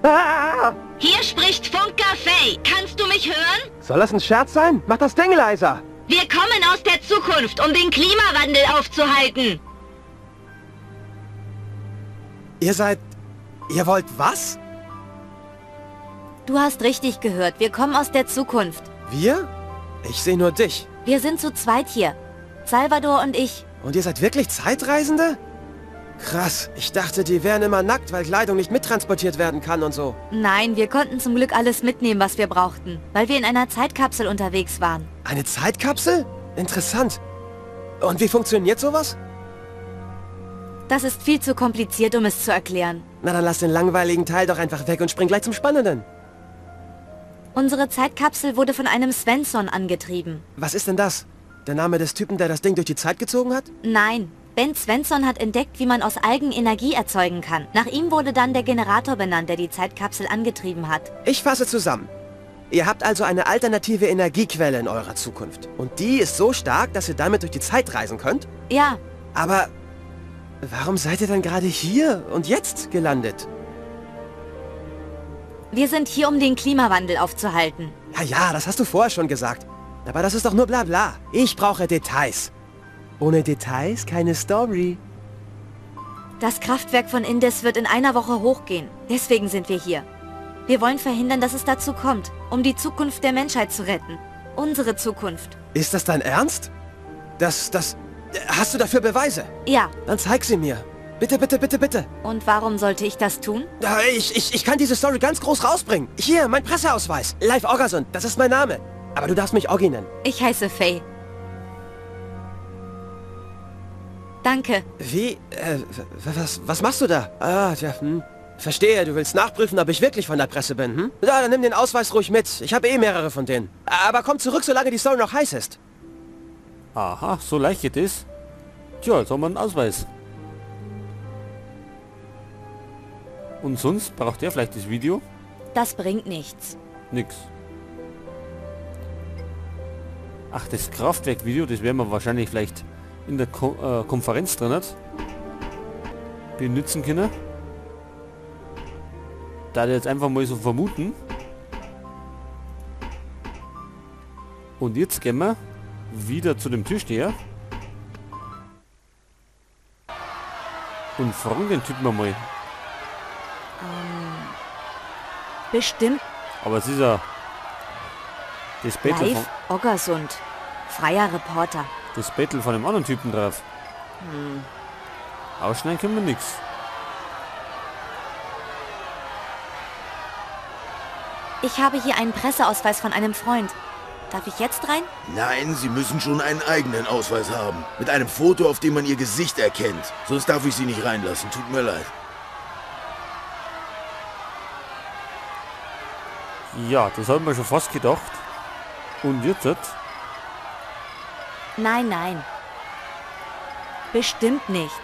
Ah! Hier spricht Funker Faye. Kannst du mich hören? Soll das ein Scherz sein? Mach das Ding leiser! Wir kommen aus der Zukunft, um den Klimawandel aufzuhalten. Ihr seid... Ihr wollt was? Du hast richtig gehört. Wir kommen aus der Zukunft. Wir? Ich sehe nur dich. Wir sind zu zweit hier. Salvador und ich. Und ihr seid wirklich Zeitreisende? Krass, ich dachte, die wären immer nackt, weil Kleidung nicht mittransportiert werden kann und so. Nein, wir konnten zum Glück alles mitnehmen, was wir brauchten, weil wir in einer Zeitkapsel unterwegs waren. Eine Zeitkapsel? Interessant. Und wie funktioniert sowas? Das ist viel zu kompliziert, um es zu erklären. Na dann lass den langweiligen Teil doch einfach weg und spring gleich zum Spannenden. Unsere Zeitkapsel wurde von einem Svensson angetrieben. Was ist denn das? Der Name des Typen, der das Ding durch die Zeit gezogen hat? Nein. Ben Svensson hat entdeckt, wie man aus Algen Energie erzeugen kann. Nach ihm wurde dann der Generator benannt, der die Zeitkapsel angetrieben hat. Ich fasse zusammen. Ihr habt also eine alternative Energiequelle in eurer Zukunft. Und die ist so stark, dass ihr damit durch die Zeit reisen könnt? Ja. Aber warum seid ihr dann gerade hier und jetzt gelandet? Wir sind hier, um den Klimawandel aufzuhalten. Ja, ja, das hast du vorher schon gesagt. Aber das ist doch nur Blabla. Ich brauche Details. Ohne Details keine Story. Das Kraftwerk von Indes wird in einer Woche hochgehen. Deswegen sind wir hier. Wir wollen verhindern, dass es dazu kommt, um die Zukunft der Menschheit zu retten. Unsere Zukunft. Ist das dein Ernst? Hast du dafür Beweise? Ja. Dann zeig sie mir. Bitte, bitte, bitte, bitte. Und warum sollte ich das tun? Ich kann diese Story ganz groß rausbringen. Hier, mein Presseausweis. Leif Oggerson, das ist mein Name. Aber du darfst mich Oggi nennen. Ich heiße Faye. Danke. Wie? Was machst du da? Ah, tja, Verstehe, du willst nachprüfen, ob ich wirklich von der Presse bin, hm? Ja, dann nimm den Ausweis ruhig mit. Ich habe eh mehrere von denen. Aber komm zurück, solange die Story noch heiß ist. Aha, so leicht geht es. Tja, jetzt haben wir einen Ausweis. Und sonst braucht er vielleicht das Video? Das bringt nichts. Nix. Ach, das Kraftwerk-Video, das werden wir wahrscheinlich vielleicht in der Konferenz drin hat. Benutzen können. Da jetzt einfach mal so vermuten. Und jetzt gehen wir wieder zu dem Türsteher. Und fragen den Typen einmal. Bestimmt. Aber es ist ja das Battle Leif Oggersund, freier Reporter. Das Battle von dem anderen Typen drauf. Hm. Ausschneiden können wir nichts. Ich habe hier einen Presseausweis von einem Freund. Darf ich jetzt rein? Nein, Sie müssen schon einen eigenen Ausweis haben. Mit einem Foto, auf dem man Ihr Gesicht erkennt. Sonst darf ich Sie nicht reinlassen. Tut mir leid. Ja, das haben wir schon fast gedacht. Und jetzt? Nein, nein. Bestimmt nicht.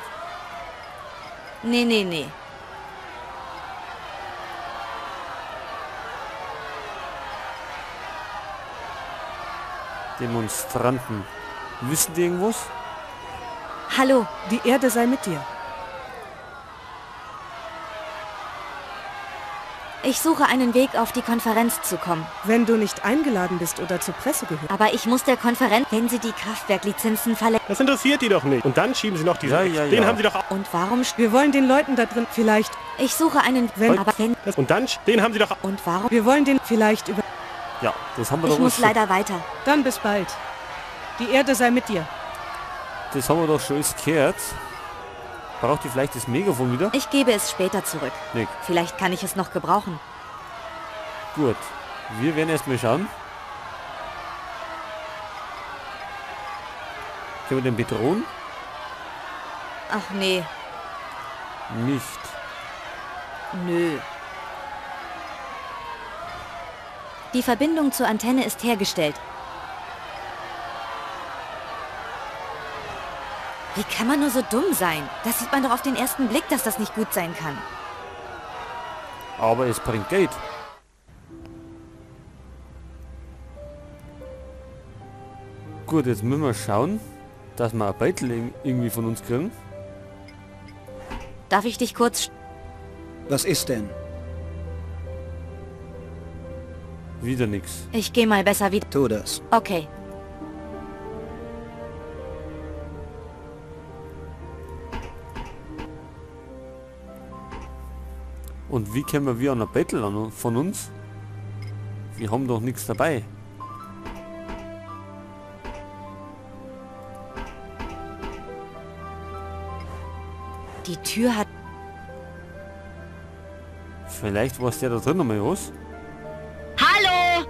Nee, nee, nee. Demonstranten. Wissen die irgendwas? Hallo. Die Erde sei mit dir. Ich suche einen Weg, auf die Konferenz zu kommen. Wenn du nicht eingeladen bist oder zur Presse gehörst. Aber ich muss der Konferenz, wenn sie die Kraftwerklizenzen verlängern. Das interessiert die doch nicht. Und dann schieben sie noch diese... Ja, ja, Den ja. haben sie doch... Und warum... Wir wollen den Leuten da drin vielleicht... Ich suche einen... Wenn... Aber wenn... Das, und dann... Den haben sie doch... Und warum... Wir wollen den vielleicht über... Ja, das haben wir doch... Ich muss leider weiter. Dann bis bald. Die Erde sei mit dir. Das haben wir doch schon alles gehört. Braucht ihr vielleicht das Megafon wieder? Ich gebe es später zurück. Nick. Vielleicht kann ich es noch gebrauchen. Gut. Wir werden erstmal schauen. Können wir den bedrohen? Ach nee. Nicht. Nö. Die Verbindung zur Antenne ist hergestellt. Wie kann man nur so dumm sein? Das sieht man doch auf den ersten Blick, dass das nicht gut sein kann. Aber es bringt Geld. Gut, jetzt müssen wir schauen, dass wir ein Beitel irgendwie von uns kriegen. Darf ich dich kurz... Was ist denn? Wieder nichts. Ich gehe mal besser wieder. Tu das. Okay. Und wie kommen wir an ein Bettel an, von uns? Wir haben doch nichts dabei. Die Tür hat... Vielleicht weiß der da drin noch mal was. Hallo!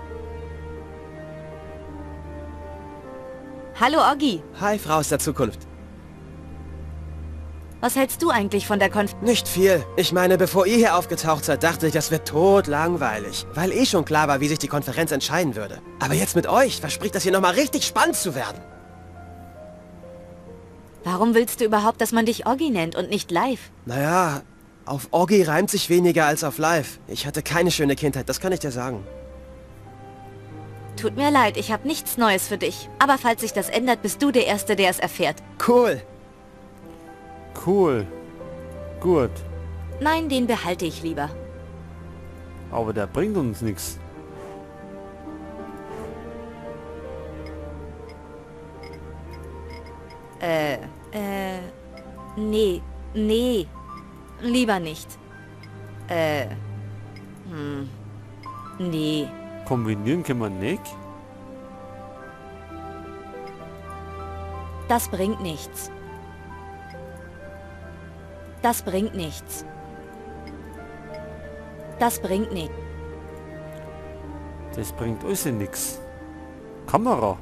Hallo Oggi. Hi, Frau aus der Zukunft. Was hältst du eigentlich von der Konf... Nicht viel. Ich meine, bevor ihr hier aufgetaucht seid, dachte ich, das wird totlangweilig. Weil eh schon klar war, wie sich die Konferenz entscheiden würde. Aber jetzt mit euch verspricht das hier nochmal richtig spannend zu werden. Warum willst du überhaupt, dass man dich Oggi nennt und nicht Live? Naja, auf Oggi reimt sich weniger als auf Live. Ich hatte keine schöne Kindheit, das kann ich dir sagen. Tut mir leid, ich habe nichts Neues für dich. Aber falls sich das ändert, bist du der Erste, der es erfährt. Cool. Cool. Gut. Nein, den behalte ich lieber. Aber der bringt uns nichts. Nee, nee. Lieber nicht. Nee. Kombinieren kann man nicht. Das bringt nichts. Das bringt nichts. Das bringt nichts. Das bringt alles nichts. Kamera.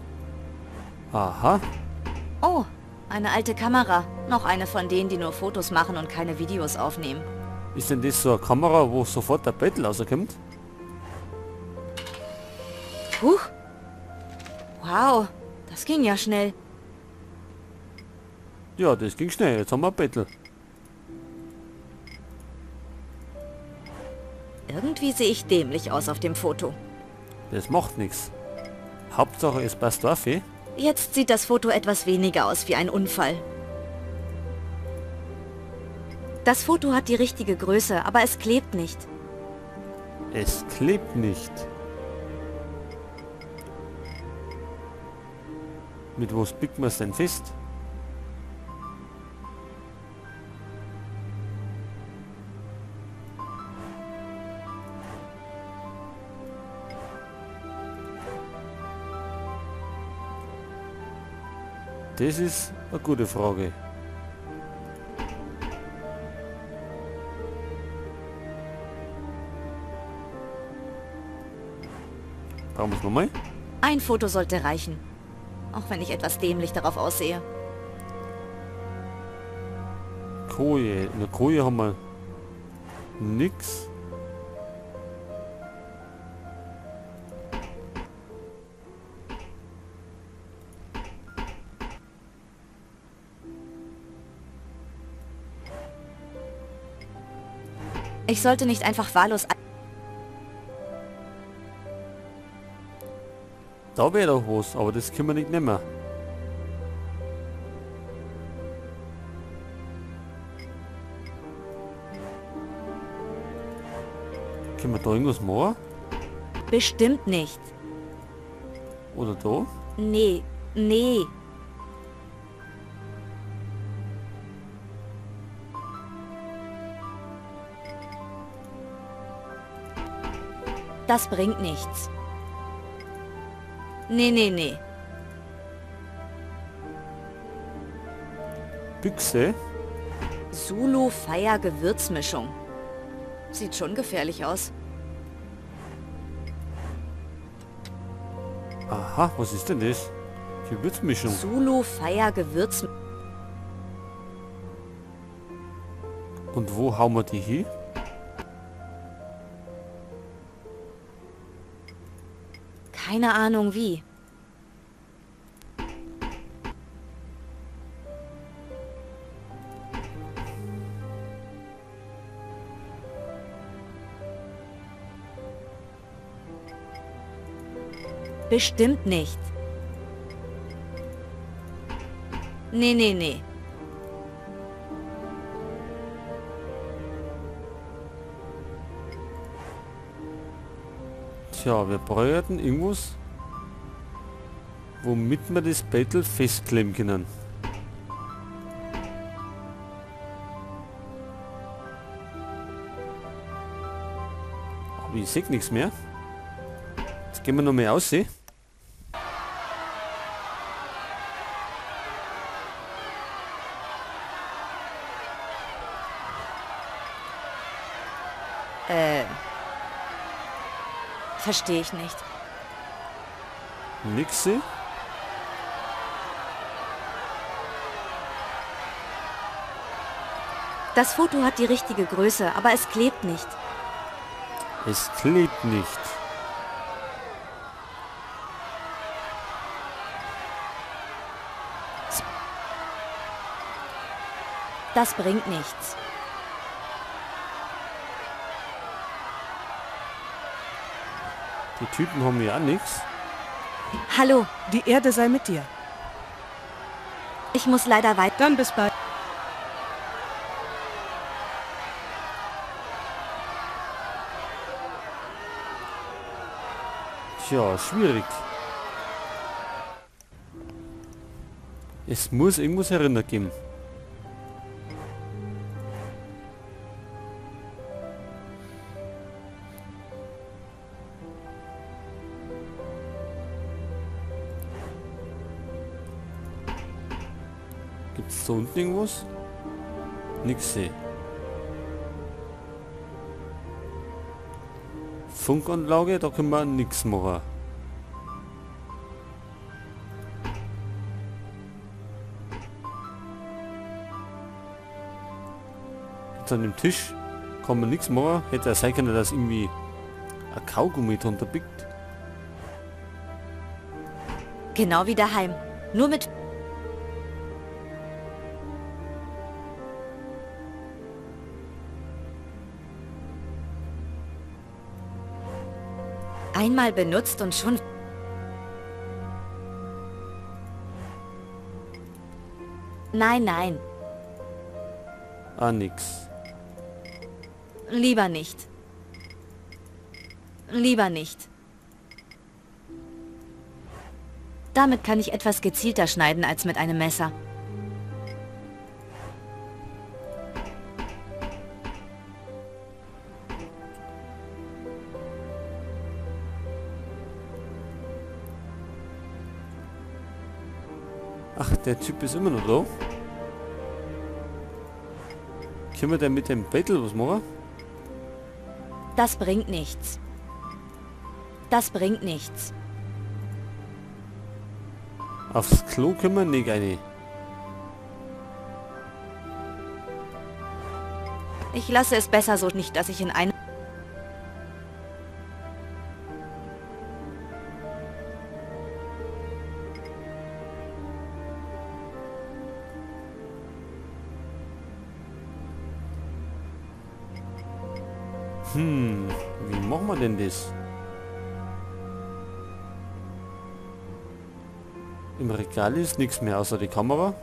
Aha. Oh, eine alte Kamera. Noch eine von denen, die nur Fotos machen und keine Videos aufnehmen. Ist denn das so eine Kamera, wo sofort der Bettel rauskommt? Huch. Wow, das ging ja schnell. Ja, das ging schnell. Jetzt haben wir ein Bettel. Irgendwie sehe ich dämlich aus auf dem Foto. Das macht nichts. Hauptsache es passt auf, eh? Jetzt sieht das Foto etwas weniger aus wie ein Unfall. Das Foto hat die richtige Größe, aber es klebt nicht. Es klebt nicht. Mit was biegt man es denn fest? Das ist eine gute Frage. Brauchen wir es nochmal? Ein Foto sollte reichen. Auch wenn ich etwas dämlich darauf aussehe. Koje. In der Koje haben wir nix. Ich sollte nicht einfach wahllos... Da wäre doch was, aber das können wir nicht nehmen. Können wir da irgendwas machen? Bestimmt nicht. Oder da? Nee, nee. Das bringt nichts. Nee, nee, nee. Büchse? Zulu Fire Gewürzmischung. Sieht schon gefährlich aus. Aha, was ist denn das? Gewürzmischung. Zulu Fire Gewürz... Und wo hauen wir die hin? Keine Ahnung wie. Bestimmt nicht. Nee, nee, nee. Tja, wir brauchen irgendwas, womit wir das Bettel festkleben können. Aber ich sehe nichts mehr. Jetzt gehen wir noch mehr aussehen. Verstehe ich nicht. Nix. Das Foto hat die richtige Größe, aber es klebt nicht. Es klebt nicht. Das bringt nichts. Die Typen haben ja auch nichts. Hallo. Die Erde sei mit dir. Ich muss leider weiter. Dann bis bald. Tja, schwierig. Es muss irgendwas herinnen geben. Gibt's da unten irgendwas? Nix sehe. Funkanlage, da können wir nichts machen. Jetzt an dem Tisch kann man nichts machen. Hätte ja sein können, dass irgendwie ein Kaugummi drunter biegt. Genau wie daheim. Nur mit... Einmal benutzt und schon... Nein, nein. Ah, nix. Lieber nicht. Lieber nicht. Damit kann ich etwas gezielter schneiden als mit einem Messer. Ach, der Typ ist immer noch da. Können wir denn mit dem Bettel was machen? Das bringt nichts. Das bringt nichts. Aufs Klo können wir nicht rein. Ich lasse es besser so nicht, dass ich in einem... Wie machen wir denn das? Im Regal ist nichts mehr außer die Kamera.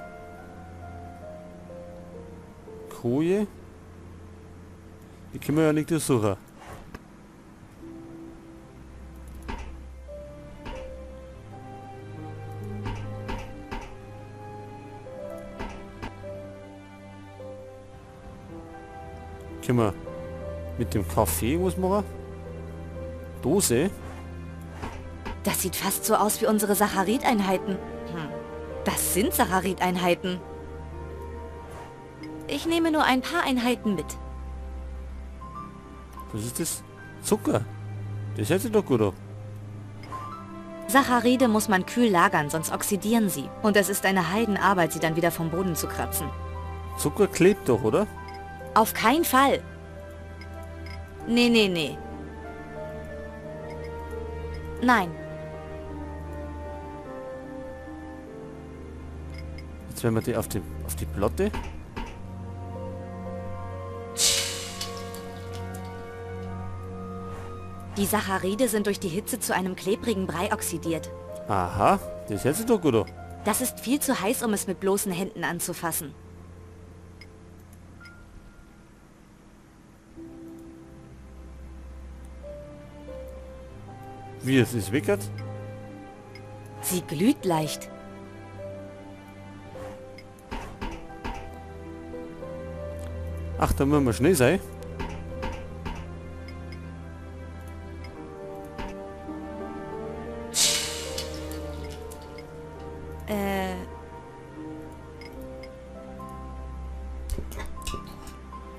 Koje. Die können wir ja nicht durchsuchen. Können wir mit dem Kaffee was machen? Dose? Das sieht fast so aus wie unsere Sacharideinheiten. Das sind Sacharideinheiten. Ich nehme nur ein paar Einheiten mit. Was ist das? Zucker. Das hört sich doch gut an. Saccharide muss man kühl lagern, sonst oxidieren sie. Und es ist eine Heidenarbeit, sie dann wieder vom Boden zu kratzen. Zucker klebt doch, oder? Auf keinen Fall. Nee, nee, nee. Nein. Jetzt werden wir die auf die Platte. Die Saccharide sind durch die Hitze zu einem klebrigen Brei oxidiert. Aha, das hört sich doch gut an. Das ist viel zu heiß, um es mit bloßen Händen anzufassen. Wie es ist wickert. Sie glüht leicht. Ach, da müssen wir schnell sein.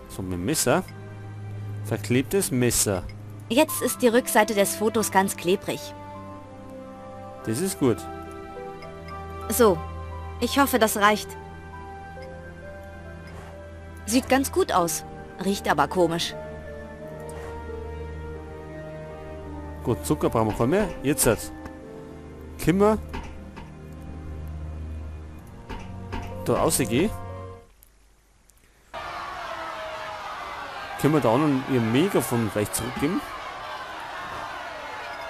So, mit dem Messer. Verklebtes Messer. Jetzt ist die Rückseite des Fotos ganz klebrig. Das ist gut. So, ich hoffe, das reicht. Sieht ganz gut aus, riecht aber komisch. Gut, Zucker brauchen wir keinen mehr. Jetzt hat's. Können wir da rausgehen? Können wir da auch noch ihr Megafon vielleicht zurückgeben?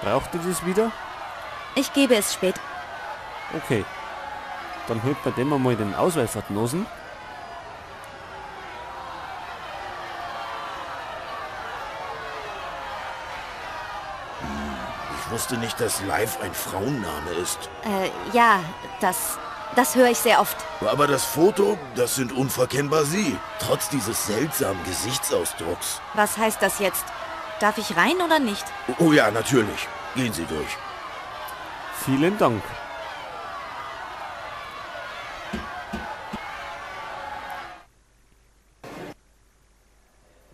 Braucht ihr das wieder? Ich gebe es später. Okay. Dann holt man dem mal den Ausweis von den Nosen. Ich wusste nicht, dass Live ein Frauenname ist. Ja, das höre ich sehr oft. Aber das Foto, das sind unverkennbar Sie. Trotz dieses seltsamen Gesichtsausdrucks. Was heißt das jetzt? Darf ich rein oder nicht? Oh ja, natürlich. Gehen Sie durch. Vielen Dank.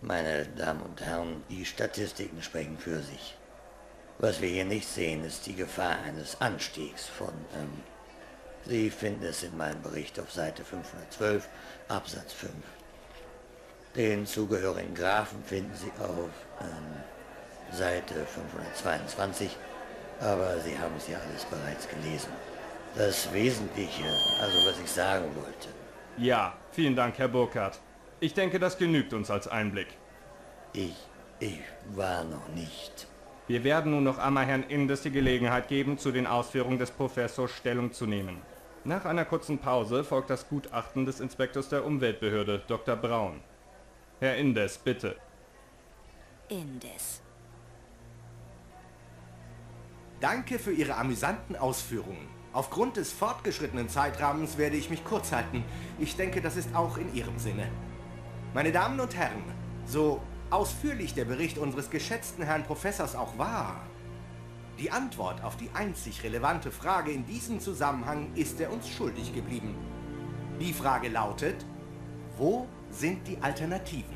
Meine Damen und Herren, die Statistiken sprechen für sich. Was wir hier nicht sehen, ist die Gefahr eines Anstiegs von... Sie finden es in meinem Bericht auf Seite 512, Absatz 5. Den zugehörigen Graphen finden Sie auf Seite 522, aber Sie haben es ja alles bereits gelesen. Das Wesentliche, also was ich sagen wollte. Ja, vielen Dank, Herr Burkhardt. Ich denke, das genügt uns als Einblick. Ich war noch nicht... Wir werden nun noch einmal Herrn Indes die Gelegenheit geben, zu den Ausführungen des Professors Stellung zu nehmen. Nach einer kurzen Pause folgt das Gutachten des Inspektors der Umweltbehörde, Dr. Braun. Herr Indes, bitte. Indes. Danke für Ihre amüsanten Ausführungen. Aufgrund des fortgeschrittenen Zeitrahmens werde ich mich kurz halten. Ich denke, das ist auch in Ihrem Sinne. Meine Damen und Herren, so ausführlich der Bericht unseres geschätzten Herrn Professors auch war, die Antwort auf die einzig relevante Frage in diesem Zusammenhang ist er uns schuldig geblieben. Die Frage lautet, wo sind die Alternativen?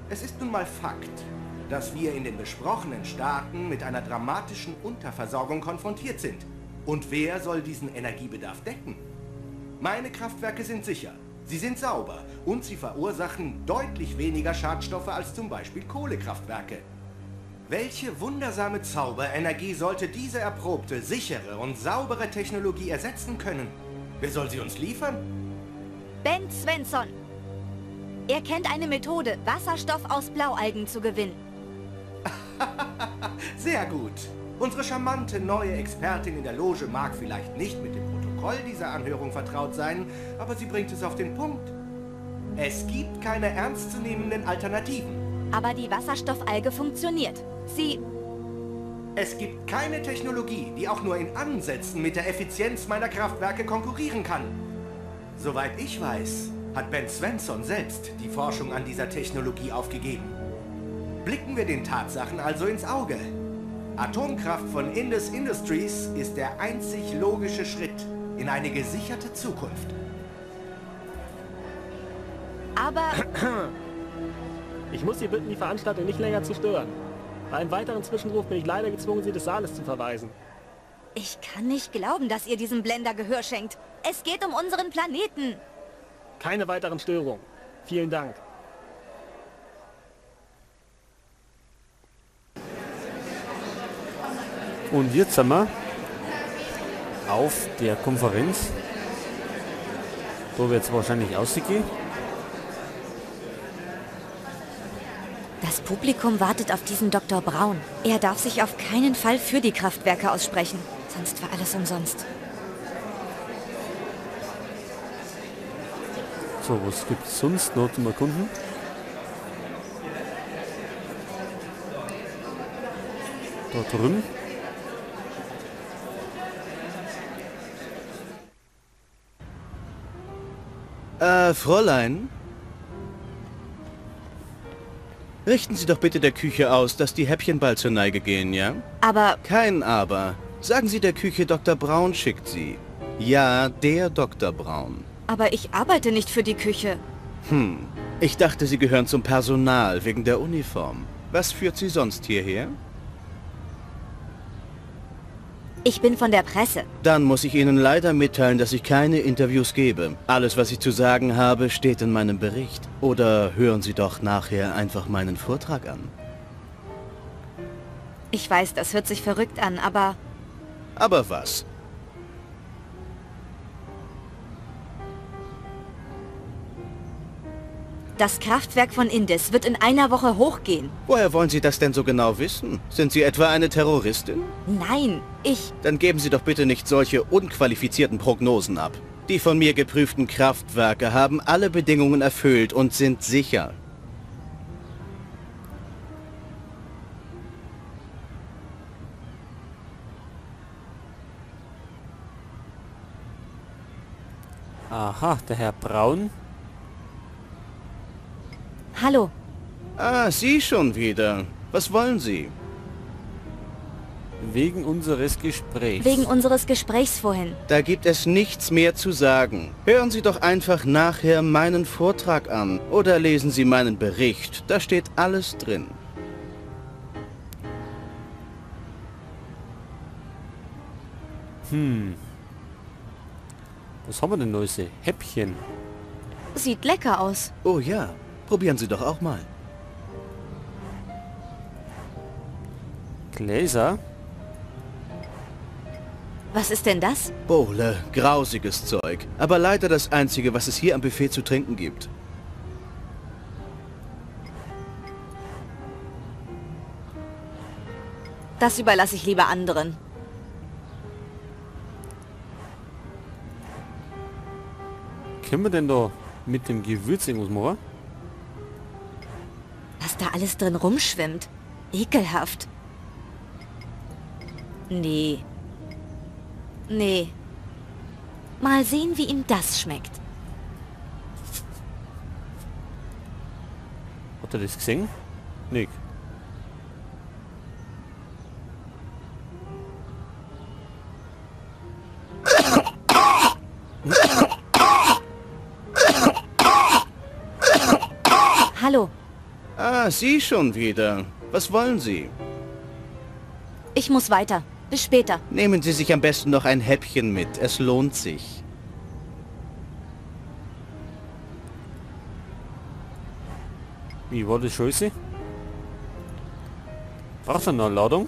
Es ist nun mal Fakt, dass wir in den besprochenen Staaten mit einer dramatischen Unterversorgung konfrontiert sind. Und wer soll diesen Energiebedarf decken? Meine Kraftwerke sind sicher. Sie sind sauber und sie verursachen deutlich weniger Schadstoffe als zum Beispiel Kohlekraftwerke. Welche wundersame Zauberenergie sollte diese erprobte, sichere und saubere Technologie ersetzen können? Wer soll sie uns liefern? Ben Svensson. Er kennt eine Methode, Wasserstoff aus Blaualgen zu gewinnen. Sehr gut. Unsere charmante neue Expertin in der Loge mag vielleicht nicht mit dem Protokoll dieser Anhörung vertraut sein, aber sie bringt es auf den Punkt. Es gibt keine ernstzunehmenden Alternativen. Aber die Wasserstoffalge funktioniert. Sie... Es gibt keine Technologie, die auch nur in Ansätzen mit der Effizienz meiner Kraftwerke konkurrieren kann. Soweit ich weiß, hat Ben Svensson selbst die Forschung an dieser Technologie aufgegeben. Blicken wir den Tatsachen also ins Auge. Atomkraft von Indus Industries ist der einzig logische Schritt in eine gesicherte Zukunft. Aber... Ich muss Sie bitten, die Veranstaltung nicht länger zu stören. Bei einem weiteren Zwischenruf bin ich leider gezwungen, Sie des Saales zu verweisen. Ich kann nicht glauben, dass ihr diesem Blender Gehör schenkt. Es geht um unseren Planeten. Keine weiteren Störungen. Vielen Dank. Und jetzt sind wir auf der Konferenz. Da wird es wahrscheinlich ausgehen. Das Publikum wartet auf diesen Dr. Braun. Er darf sich auf keinen Fall für die Kraftwerke aussprechen. Sonst war alles umsonst. So, was gibt es sonst noch zum Erkunden? Da drüben. Fräulein? Richten Sie doch bitte der Küche aus, dass die Häppchen bald zur Neige gehen, ja? Aber... Kein Aber. Sagen Sie der Küche, Dr. Braun schickt Sie. Ja, der Dr. Braun. Aber ich arbeite nicht für die Küche. Hm, ich dachte, Sie gehören zum Personal wegen der Uniform. Was führt Sie sonst hierher? Ich bin von der Presse. Dann muss ich Ihnen leider mitteilen, dass ich keine Interviews gebe. Alles, was ich zu sagen habe, steht in meinem Bericht. Oder hören Sie doch nachher einfach meinen Vortrag an. Ich weiß, das hört sich verrückt an, aber... Aber was? Das Kraftwerk von Indes wird in einer Woche hochgehen. Woher wollen Sie das denn so genau wissen? Sind Sie etwa eine Terroristin? Nein, ich... Dann geben Sie doch bitte nicht solche unqualifizierten Prognosen ab. Die von mir geprüften Kraftwerke haben alle Bedingungen erfüllt und sind sicher. Aha, der Herr Braun. Hallo. Ah, Sie schon wieder. Was wollen Sie? Wegen unseres Gesprächs. Wegen unseres Gesprächs vorhin. Da gibt es nichts mehr zu sagen. Hören Sie doch einfach nachher meinen Vortrag an. Oder lesen Sie meinen Bericht. Da steht alles drin. Hm. Was haben wir denn Neues? Häppchen. Sieht lecker aus. Oh ja. Probieren Sie doch auch mal. Gläser? Was ist denn das? Bowle, grausiges Zeug. Aber leider das Einzige, was es hier am Buffet zu trinken gibt. Das überlasse ich lieber anderen. Können wir denn da mit dem Gewürz irgendwas machen? Was da alles drin rumschwimmt. Ekelhaft. Nee. Nee. Mal sehen, wie ihm das schmeckt. Hat er das gesehen? Nick. Hallo. Ah, Sie schon wieder. Was wollen Sie? Ich muss weiter. Bis später. Nehmen Sie sich am besten noch ein Häppchen mit. Es lohnt sich. Wie war das Scheiße? Braucht er noch eine Ladung?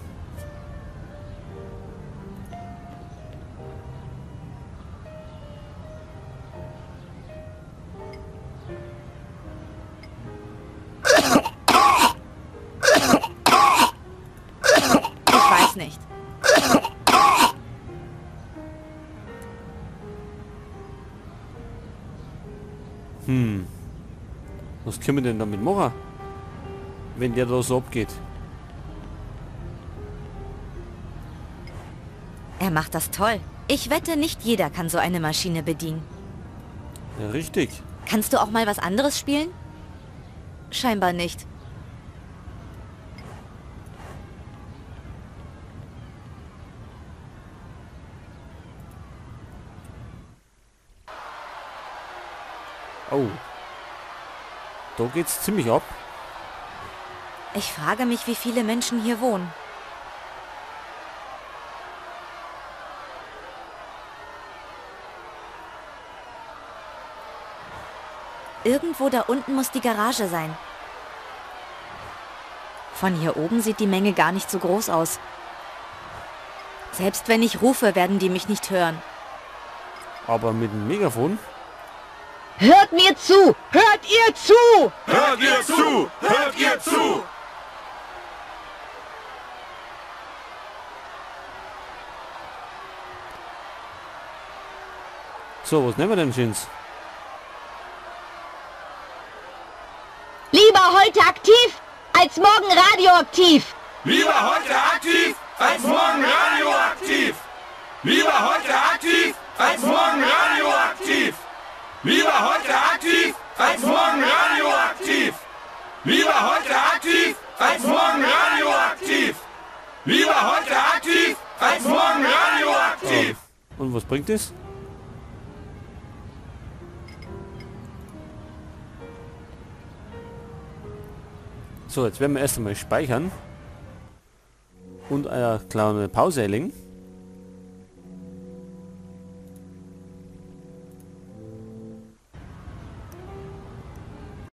Ich weiß nicht. Hm. Was können wir denn damit machen? Wenn der da so abgeht. Er macht das toll. Ich wette, nicht jeder kann so eine Maschine bedienen. Ja, richtig. Kannst du auch mal was anderes spielen? Scheinbar nicht. Oh. Da geht's ziemlich ab. Ich frage mich, wie viele Menschen hier wohnen. Irgendwo da unten muss die Garage sein. Von hier oben sieht die Menge gar nicht so groß aus. Selbst wenn ich rufe, werden die mich nicht hören. Aber mit dem Megafon? Hört mir zu! Hört ihr zu! Hört ihr zu! Hört ihr zu! So, was nehmen wir denn, Schins? Lieber heute aktiv, als morgen radioaktiv! Lieber heute aktiv, als morgen radioaktiv! Lieber heute aktiv, als morgen radioaktiv! Lieber heute aktiv als morgen radioaktiv. Lieber heute aktiv als morgen radioaktiv. Lieber heute aktiv als morgen radioaktiv. So. Und was bringt es? So, jetzt werden wir erst einmal speichern und eine kleine Pause einlegen.